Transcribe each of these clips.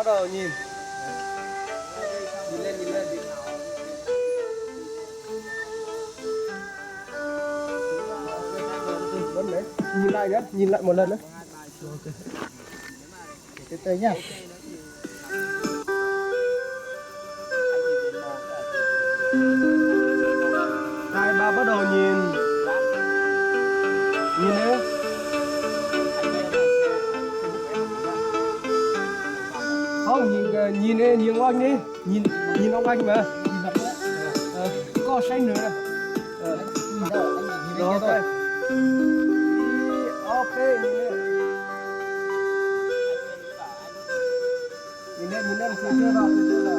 Nhìn. Nhìn lên, nhìn lên. Nhìn lại nhé, nhìn lại một lần nữa. Từ từ nha. Hai ba bắt đầu nhìn. Nhìn đấy. Không, nhìn, ờ, nhìn, nhìn ông anh đi. Nhìn, nhìn ông anh mà. Ờ, có sách nữa. Ờ. Đó, đây. Đi, ok, nhìn đây. Nhìn đây, nhìn đây, nhìn đây, nhìn đây.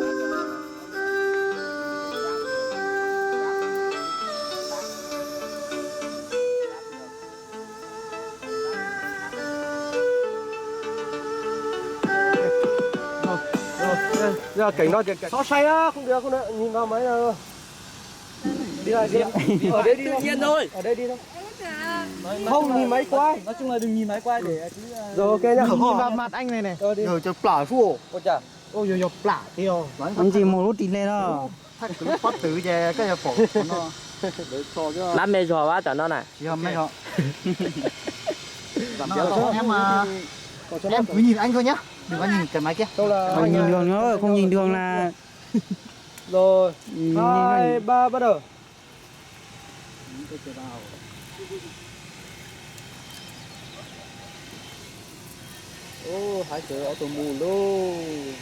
Rồi, rồi, giờ cảnh đó, cảnh, cảnh. Xóa say á, không được, không được, nhìn vào máy nào. Đi lại, đi lại. Ở đây đi thôi. Tự nhiên thôi. Ở đây đi thôi. Không nhìn máy quay. Nói chung là đừng nhìn máy quay để cứ, ờ, rồi, ok nhá. Nhìn vào mặt anh này này. Ờ, đi. Rồi, cho plau xuống. Ôi chà. Ôi, rồi, rồi, plau đi rồi. Làm gì một lút đi lên đó. Thaj kwv pob tw ces koj yuav pom no. Lab me zog vas tam no na. Tsis yog me zog. Em cứ nhìn anh thôi nhá. Đừng có nhìn cái máy kia. Không nhìn đường nữa, không nhìn đường là. Rồi. Hai, ba, bắt đầu. Ôi, hais cov auto mus lauj.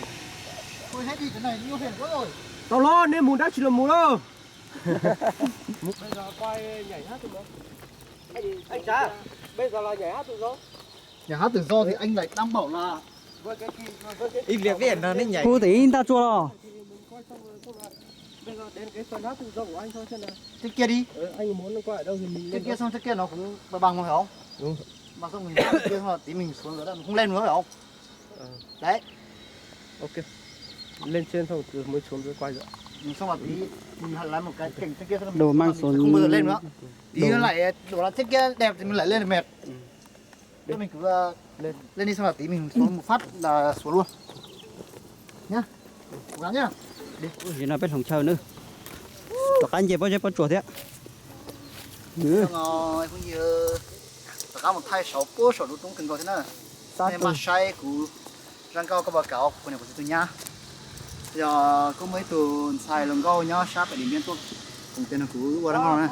Tau los, nej mus dab tsi los mus lauj. Bây giờ quay nhảy hát thôi mà. Anh, anh Trá, bây giờ là nhảy hát tự do. Nhảy hát tự do thì anh lại đảm bảo là Ib pliag peb no neb nyaim. Hu tim ib ntaj tsua los. Bây giờ đến cái phần hát tự do của anh thôi xem nào. Trước kia đi. Ờ, anh muốn quay ở đâu thì mình lên đó. Trước kia xong trước kia nó cũng bằng bằng thôi hả? Đúng. Mà xong mình hát trước kia xong là tí mình xuống dưới đó mình không lên nữa hả? Ờ. Đấy. Ok. Lên trên xong rồi mới xuống dưới quay nữa. Mình xong là tí mình lái một cái cảnh trước kia xong là mình, đồ mang mình sẽ xuống không bao giờ lên nữa. Tí đồ nữa lại đồ lắm trước kia đẹp thì mình lại lên là mệt. Ừ. Thế mình cứ, ờ, lên. Lên đi xong là tí mình xuống một phát là xuống luôn. Nhá. Cố gắng nhá. Ua, no peb hloov chaw na. Tom qab nce pob zeb pob tsuas thiab. Xong rồi, Phong Duyệt, rov qab mus thaij saum puag saum lub roob kawg nkaus thiab na. Nej mam saib kuv zaj nkauj koj báo cáo kuv niam kuv txiv tus nyab. Yog kuj muaj ib tug ntxhais hluas nkauj nyob sab pem Điện Biên tuaj, kuv tias nrog kuv ua zaj nkauj na.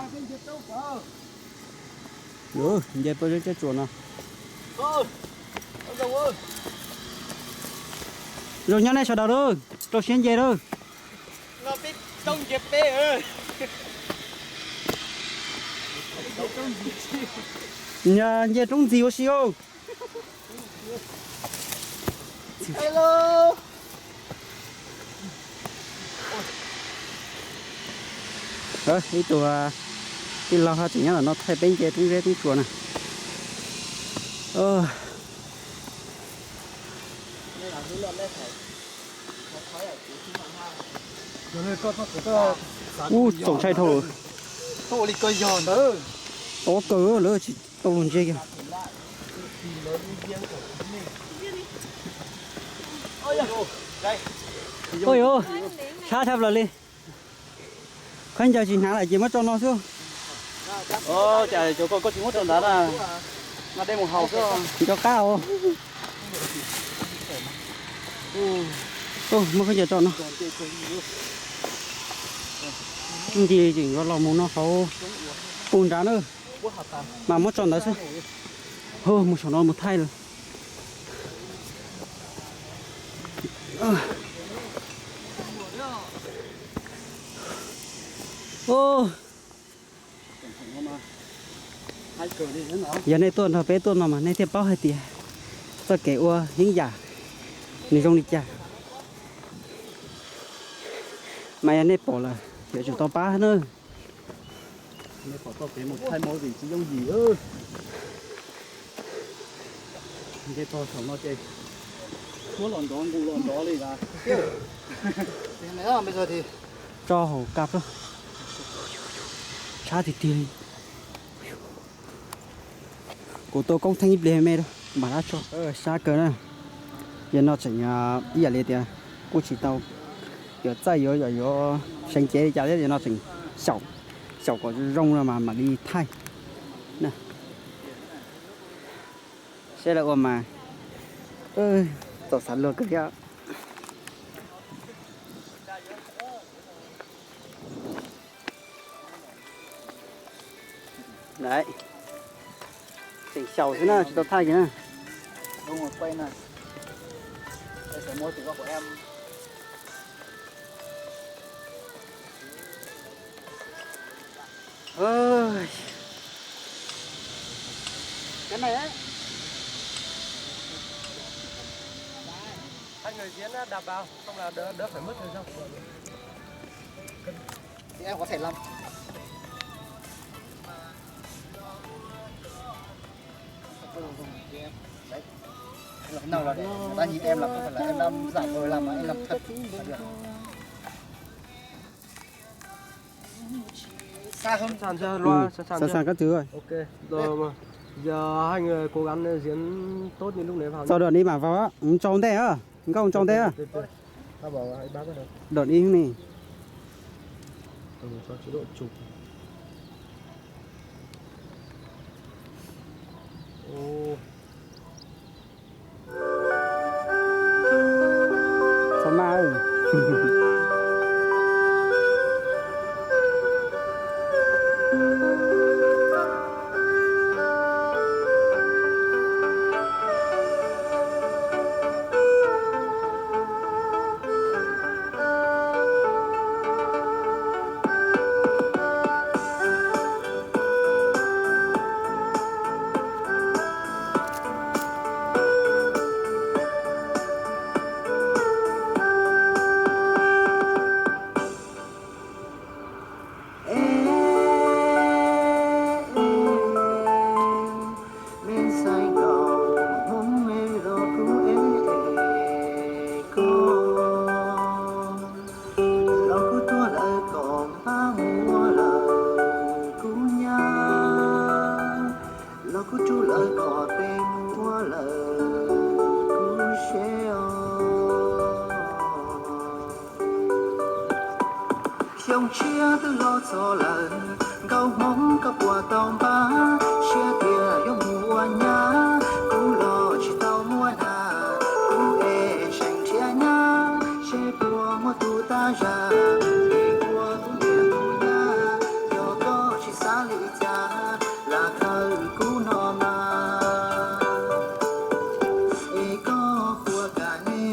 Nce pob zeb pob tsuas no. Zoo nyob nej sawv daws lauj, rau siab nce lauj. Nce roob ntxiv ua si lauj. Ib tug tij laug hab tseem nyob ntawm no thaij peb nce roob zeb roob tsuas na. Ub, txaus ntshai dhau lawm. Tau kawg lawv tsis tau lug ntsia kiag. Oj, yuav sab dhau plaws li. Khaub ncaws tsis hnav lawm ces muab tso no xwb. Cas cov ko koj tsis muab rau ntawd na, nqa dej mus haus xwb. Tsis rov qab os. Muab khaub ncaws tso no. Nti tseem los mus no hauv pug nrad na, mas muab tso ntawd xwb. Hu, mus saum no mus thaij lawm. Yog nej tuaj nrog peb tuaj no mas nej thiaj paub hais tias txoj kev ua yeeb yam nws zoo li cas. Mas yog nej pom lawm yuav tsum tau pab na. Nce txog saum no ces suab los nrov nqus los nrov li. Tso hauv kab plaub, tshab tiag tiag li. Kuv tua koob theej ib pliag me rau mam rov tso. Sab kawg na. Yog no tseem ib yam li tias kuj tsis tau yuav txaij yuav yam yuav seev cev li cas thiab, yog no tseem xyaum, xyaum kom zoo no mas mam li thaij. Saib lawv ua mas txaus xav luag kawg thiab. Tseem xyaum xwb na, tsis tau thaij kiag na. Cái này ấy. Hai người diễn đảm bảo, không là đỡ, đỡ phải mất thời gian của mọi người. Thì em có thể làm. Đấy. Em làm cái nào là để người ta nhìn em là không phải là em đang giả vờ làm mà em làm thật là được. Xa hơn. Sẵn sàng, loa sẵn sàng chưa? Sẵn sàng các thứ rồi. Ok, rồi mà. Giờ hai người cố gắng diễn tốt như lúc nãy vào nhé. Sau đó đi mà vào á, ông cho ông đây á. Ông có ông cho ông đây á. Tôi, tôi, tôi. Tao bảo ai bác ở đâu? Đợt đi này. Ừ, cho chế độ chụp. Ồ. Sao ma ơi. Me ntxhais nkaus hmoob me los kuv ev koj, los kuv tuag lawm kom npab mus ua lawm kuv nyab, los kuv rub lawm kom tes mus ua lawm kuv seb os. Xyoo tshiab twb los txog lawm, nkauj hmoob koj puas tau npaj, siab tias yuav mus ua nyab, kuv los tsis tau muaj dag, kuv ev seem nrhiav nyab, seb puas muaj tus tag zaj, es puas tus niam tus nyab, yog koj tsis xav li cas, lam khaws kuv no mas. Es koj puas kam ne,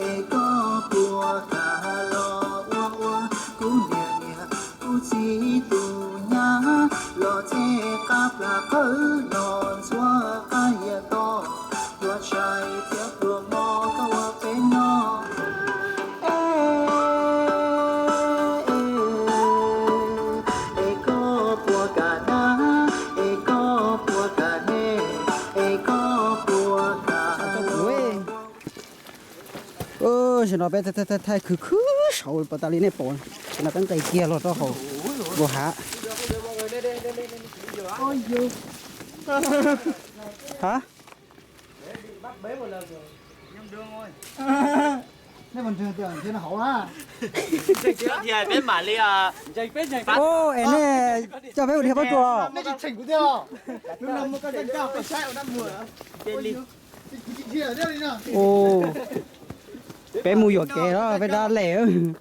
es koj puas kam los ua ua kuv niam niam kuv txiv tus nyab, los txij qab plas qawv los ntxuav qab yias to, yuav tshais thiab pluas mov koj ua peb noj. Es koj puas kam nyab, es koj puas kam ne, es koj puas kam los. Zaum no peb thaij khwv khwv saud pas tas li nej pom, tam no peb nqis kiag los rau hauv npoo hav. Hab? Ua, es nej coj peb ua dhia pab tsuas los? Ua, peb mus yuam kev los peb dab lem.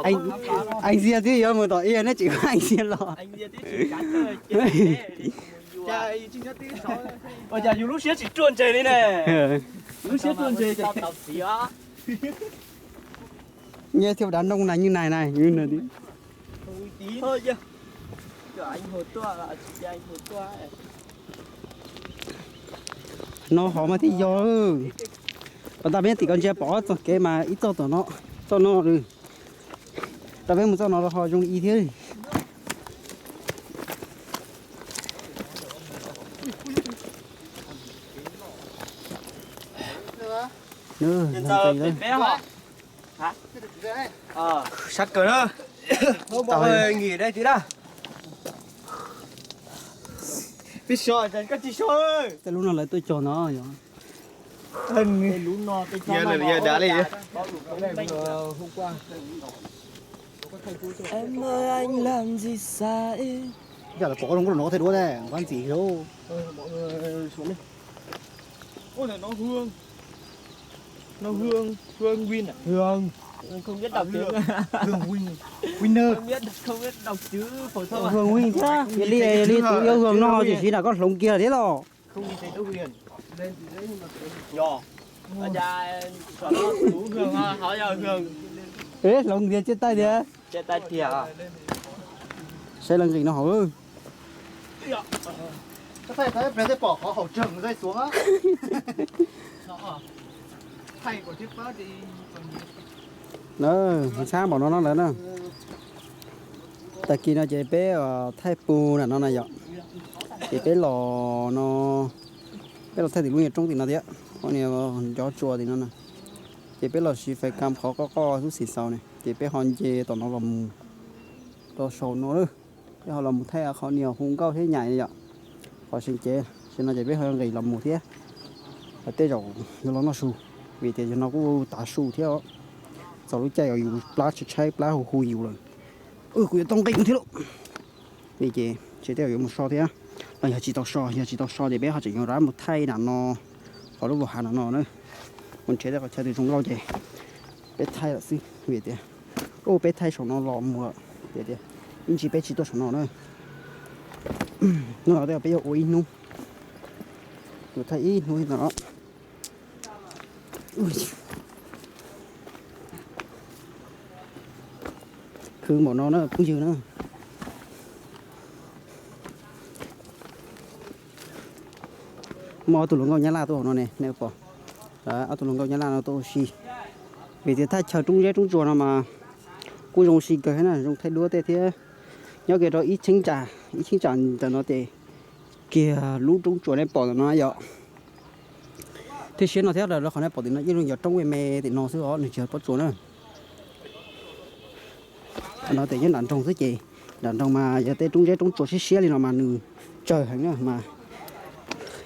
Ees Xias twb yuav mus tom ib, nej tseem ees Xias los. Ua cas yus lub siab tsis ruaj ntseg li ne? Lub siab ruaj ntseg. Nyiaj thiab dav nooj na, nyiaj nais na. No hov mas thiaj yog. Pas tas peb tim ko ntsia pom ob txoj kev mas ib txoj tom no, txoj no. Tab peb mus txoj no los ho zoo li thiab. Sab kawg na. Nghỉ đây tí đã. Peb so, koj tsis so. Tej lub no lawv tuaj cog no yog. Cia lawm, yog dav li. Em ơi anh làm gì sai? Yog lawv pom zoo nkauj no thaij duab ne, nqab ntxiv thiab. Ôi, nó Hương. Nó Hương, Hương Nguyên à? Hương. Không biết đọc tiếng. Hương Nguyên. Winner. Không biết, không biết đọc chữ phổ thông à? Hương Nguyên thiab. Yog li, yog li tus yau Hương no tiam sis na koj hloov kiag thiab los. Không nhìn thấy chữ Huyền. Yo. Ơ, chả, chả nó Tú Hương ha, hỏi giờ Hương. Ê, hloov kiag tsiab taij thiab. Tsiab taij thiab à? Saib leej nqis no hauv. Có thể thấy về cái bỏ khó khẩu trường dây xuống á. Nó à? Thay của chiếc bớt đi. Nó sab npaum no no lawm na. Tag kis no ces peb thaij pus nram no na yom. Ces peb los no, peb los thaij tim lub nyuag roob tim no thiab. Qhov niag ncov tsua tim no na. Ces peb los siv fais kam qhov qoj qoj xub xim xaus ne, ces peb ho nce tom no los mus rau saum no lawm. Peb ho los mus thaij qhov niag hu nkauj thiab nyaim yom. Qhov seem cev, tam sim no ces peb ho nqis los mus thiab. Tej zaum yuav los noj su, vim tias yog no kuj tav su thiab os. Txog lub caij uas yus plab tshaib tshaib plab hu hu yus lawm. Kuv yuav tau nqis thiab lauj. Li ces ntshe tej zaum yuav mus so thiab, los yog tsis tau so, yog tsis tau so ces peb ho tseem yuav rov mus thaij nram no, qhov lub vag hav nram no na. Mus nrhiav tej qhov chaw twg zoo nkauj ces peb thaij lawm xwb vim tias, ub, peb thaij saum no los mus lawm tias tias, ib ntsis peb tsis tuaj saum no na. Hnub no tej zaum peb yuav ua ib hnub, yuav thaij ib hnub no. Khwv npaum no na phooj ywg na. Muaj ob tug hluas nkauj Nyab Laj tuaj hauv no ne, nej pom. Ob tug hluas nkauj Nyab Laj no tuaj ua si. Vim tias thaj chaw roob zeb roob tsuas no mas kuj zoo ua si kawg na, zoo thaij duab tej thiab. Nyob kiag rau ib cheeb tsam, ib cheeb tsam ntawm no ces kiag lub roob tsuas nej pom ntawm no yom. Thiab siab no thiab, lawv qhov nej pom tim no yeej zoo cov roob me me tim no xwb os, nws tsis yog pob tsuas na. No ces nyob nram nroog xwb ces, nram nroog mas yog tej roob zeb roob tsuas siab siab li no mas nws tsawg heev na mas.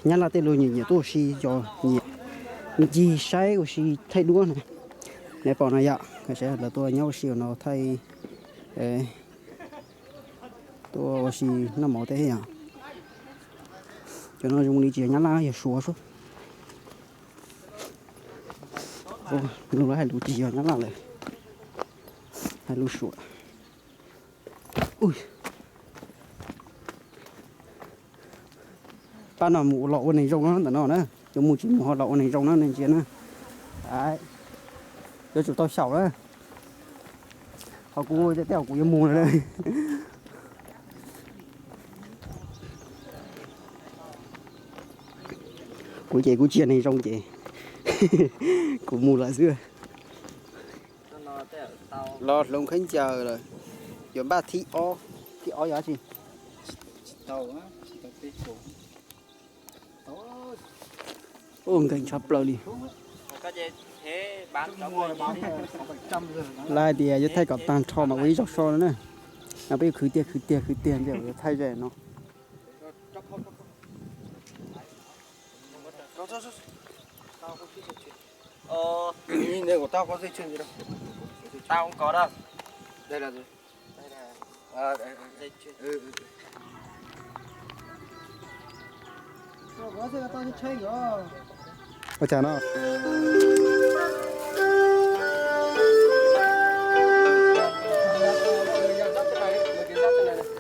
Nyab Laj tej luag nyiam nyiam tuaj ua si, cov nyiam ncig saib ua si thaij duab na. Nej pom no yom, saib lawv tuaj nyob ua si no thaij, tuaj ua si noj mov tej yom. Cov no zoo li tsis yog Nyab Laj, yog Suav xwb. Lub lawv hais lus tsis yog Nyab Laj lawm, hais lus Suav. Pab no mus los ua neeg zoo no ntawm no na, yuav mus tsis mus ho los ua neeg zoo na nej ntsia na. Yuav tsum tau xyaum na. Ho kuv tej zaum kuv yuav mus lawm. Kuv ces kuv tsis yog neeg zoo ces kuv mus lawm xwb. Los hloov khaub ncaws lawm, yuav npaj thib ob, thib ob yog dab tsi? Ua nkeeg tshaj plaws li. Lawv hais tias yuav thaij kom tag nrho mas ua ib zaug so no na. Peb yuav khwv tiag khwv tiag khwv tiag ntawm yuav thaij ze no. Tao không có đó. Đây là gì? Đây là, à, đây, đây. Dây chuyền. Ừ, ừ. Ôi chà nó.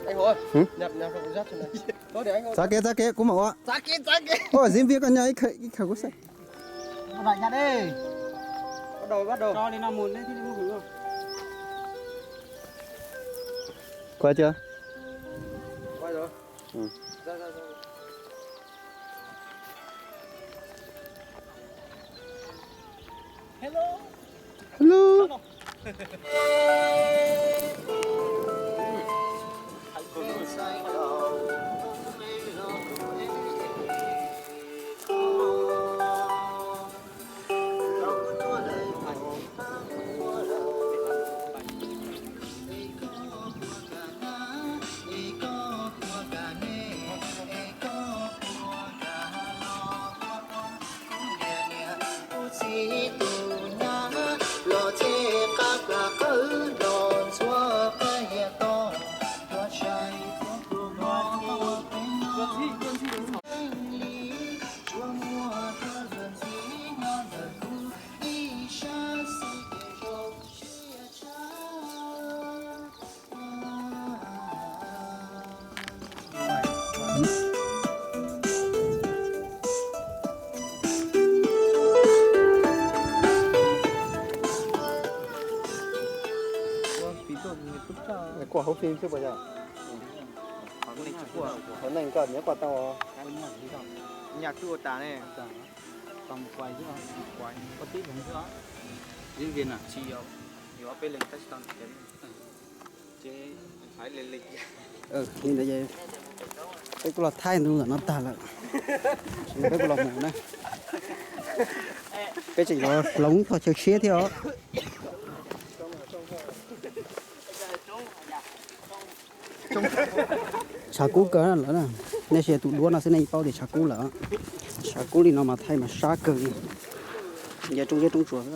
Anh Hùng ơi, ừ? Nhặt, nhặt cái giáp trên này. Có để anh ơi. Xá kev, xá kev, kuv mam ua. Xá kev, xá kev. Ôi, diễn viên con nha, ib khawm, ib khawm kuv xav. Các bạn nhặt đi. Bắt đầu, bắt đầu. Cho đi năm mùn đấy, chứ đừng có hửng đâu. Quay chưa? Quay rồi. Ừ. Ra, ra, ra. Hello. Hello. Kuaj hauv fim xwb puas yog? Qhov neeg koj nyiam kuaj tau. Nyaj twb ua tas ne. Li ntawd peb kuj los thaij ntu ntawm no tag lawm, peb tseem yuav hloov txog chaw tshiab thiab os. Tshav kub kawg lawm, nej saib tus duab no xwb nej yeej paub tias tshav kub lawm. Tshav kub li no mas thaij mas sab kawg li, nce roob zeb roob tsuas xwb.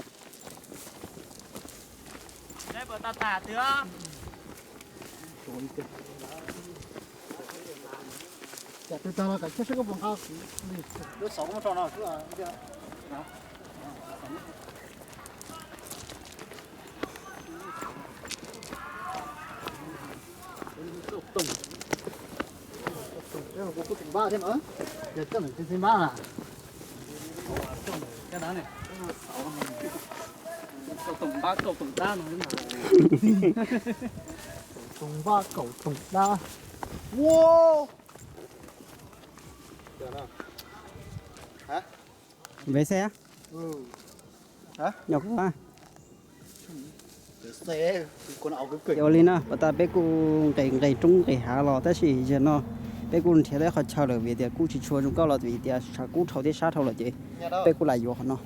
Toom npab kaum toom dab no. Toom npab kaum toom dab. Ua, npe xej. Ua li no, pas tas peb kuj nqes nqes roob nqes hav los tab sis zaum no peb kuj nrhiav tau qhov chaw lawm vim tias kuj tsis tshua zoo nkauj los vim tias tshav kub dhau thiab sab dhau lawm ces peb kuj lam yuav qhov no.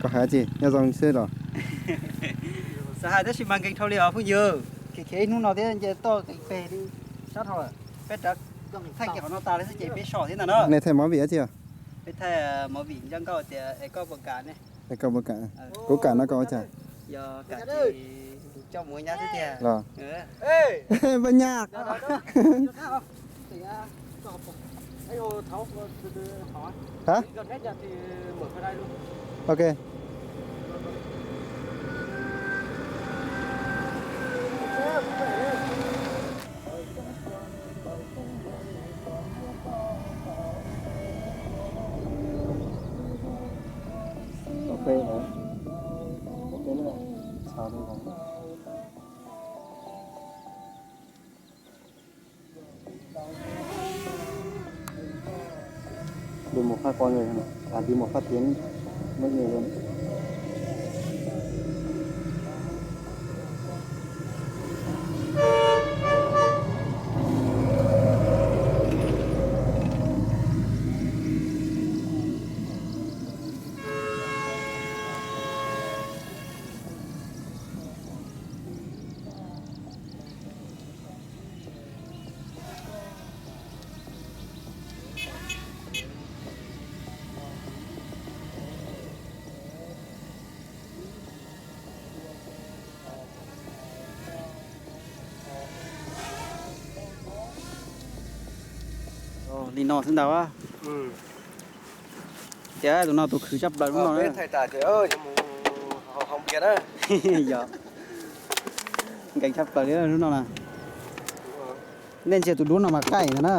Koj hais tsis nyob zoo xwb los? Xav hais tab sis mas nkees dhau li os phooj ywg. Khiav khiav ib hnub no thiab nce toj nqis peg li sab dhau lawm. Peb rov thaij kiag qhov no tas li xwb ces peb so thiab ntag na. Nej thaij movie dab tsi os? Peb thaij movie ncaj nkauj tias es koj puas kam ne. Es koj puas kam? Kuv kam no koj ua cas? Yog kam ces coj mus ua nyab xwb tiag los? Pab nyab. Hả? Ok. Đi một phát con người, à, đi một phát triển nước nghề luôn. Li no xwb ntag. Tias tus no tus khwv tshaj plaws lub no. Yog, nkees tshaj plaws li lub no na. Nej ntsia tus duab no mas qaij ntag na,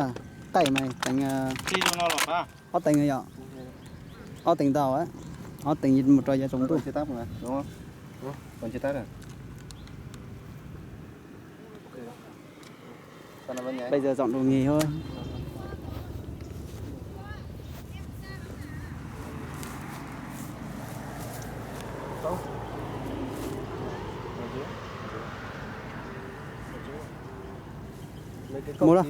qaij mas teev, ob teev yom, ob teev ntau, ob teev mus rau yav tsaus ntuj. Bây giờ dọn đồ nghỉ thôi. Mus lawm.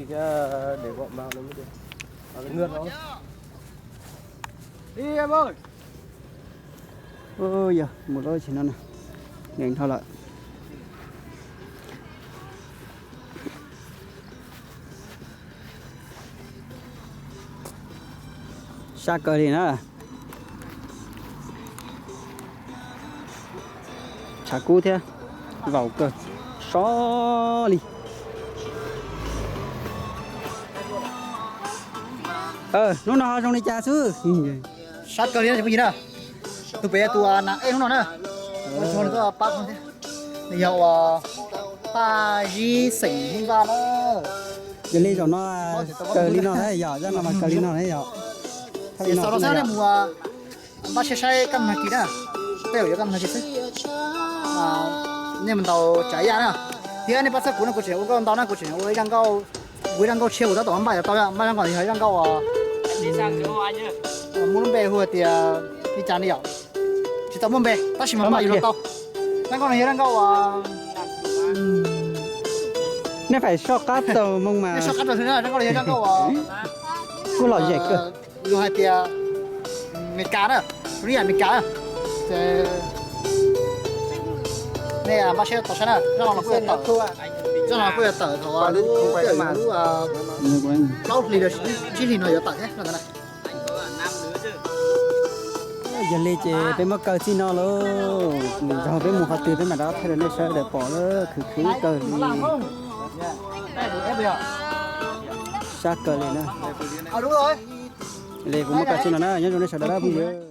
Yog mus lawm tsis no na, nkees dhau lawm. Sab kawg li na. Tshav kub thiab, vaum kawg, so li. Hnub no ho zoo li cas xwb? Sab kawg li na. Tus pem tus nas ej hnub no na, pab thiab. Nws yog uas Paj Zib xeem Hmoob Vaj na. Yog li zaum no kaw li no na yom, zaj no mas kaw li no na yom. Xaus rau xab nej mus npaj siab saib kab nag kis na, tej zaum yuav kab nag kis xwb. Nej mus ntaus tsav yaj na, thiab nej pab txhawb kuv no, kuv tseem ua nkauj ntau na, kuv tseem ua ib zaj nkauj, kuv ib zaj nkauj tshiab kuv tab tom npaj yuav tau, npaj zaj nkauj no yog zaj nkauj uas muaj lub npe hu tias li cas li yom, tsis tau muaj npe tab sis mas npaj yuav los tau. Zaj nkauj no yog zaj nkauj uas nej faim soj qab tau moo mas, soj qab tau, zaj nkauj no yog zaj nkauj uas kuj lom zem kawg. Luag hais tias Meskas na, ria Meskas na. Ces nej npaj siab tau saib na, zaj no kuj yuav tawm, zaj no kuj yuav tawm thaum lub, lub plaub hlis los tsib hlis no yuav tawm thiab no ntag na. Yog li ces peb muab kaw txij no lauj, nws zog peb mus qhov twg peb mam rov qab thaij rau nej sawv daws pom lawm, khwv khwv kawg li. Sab kawg li na. Li kuv muab kaw txij no na, nyob zoo nej sawv daws na phooj ywg.